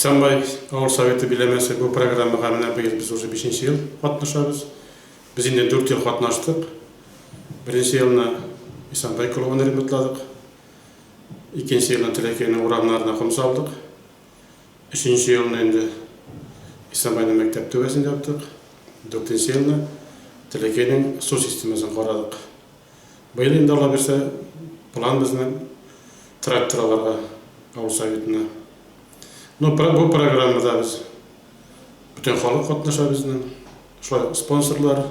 Исәнбай авыл советы биләмәсе бу программага менә быел без уже бишенче ел катнашабыз. Без инде дүрт ел катнаштык. Беренче елны Исәнбай клубын ремонтладык. Икенче елны Теләкәйнең урамнарына ком салдык. Өченче елны инде Исәнбайның мәктәп түбәсен яптык. Дүртенче елны Теләкәйнең су системасын карадык. Быел инде Алла бирсә, план безнең трактор алырга авыл советына. Ну, бу программада без бөтен халык катнаша безнең. Шулай ук спонсорлар.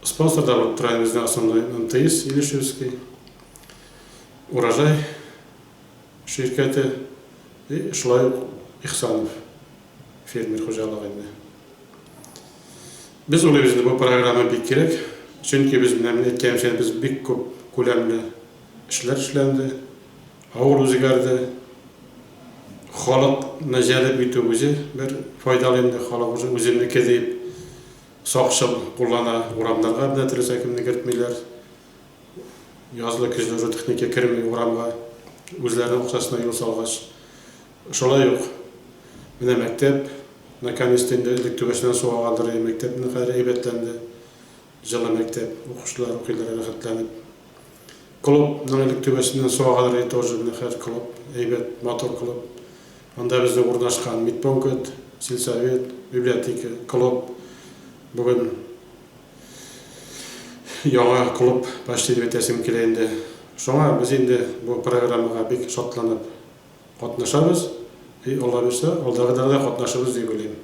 Спонсор да булып тора инде безнең основной МТС Илишевский, Урожай ширкәте и шулай ук Ихсанов фермер хуҗалыгы инде. Без уйлыйбыз инде, бу программа бик кирәк, чөнки без менә мин әйткәнемчә, без бик күп күләмле эшләр эшләнде, авыл үзгәрде, халыкны җәлеп итү үзе бер файдалы инде, халык уже үземнеке дип сакчыл куллана, урамнарга менә теләсә кемне кертмиләр, язлы-көзле уже техника керми урамга, үзләренең акчасына юл салгач. Шулай ук менә мәктәп, наконец-то инде элек түбәсеннән су агадыр иде, мәктәп менә хәзер әйбәтләнде. Җылы мәктәп, укучылар укыйлар рәхәтләнеп. Клубның элек түбәсеннән су агадыр иде тоже, менә хәзер клуб, әйбәт, матур клуб. Анда безнең урнашкан медпункт, сельсовет, библиотека, клуб. Бүген яңа клуб почти дип әйтәсем килә инде. Шуңа без инде бу программага бик шатланып катнашабыз и Алла бирсә, алдагы да катнашырбыз дип уйлыйм.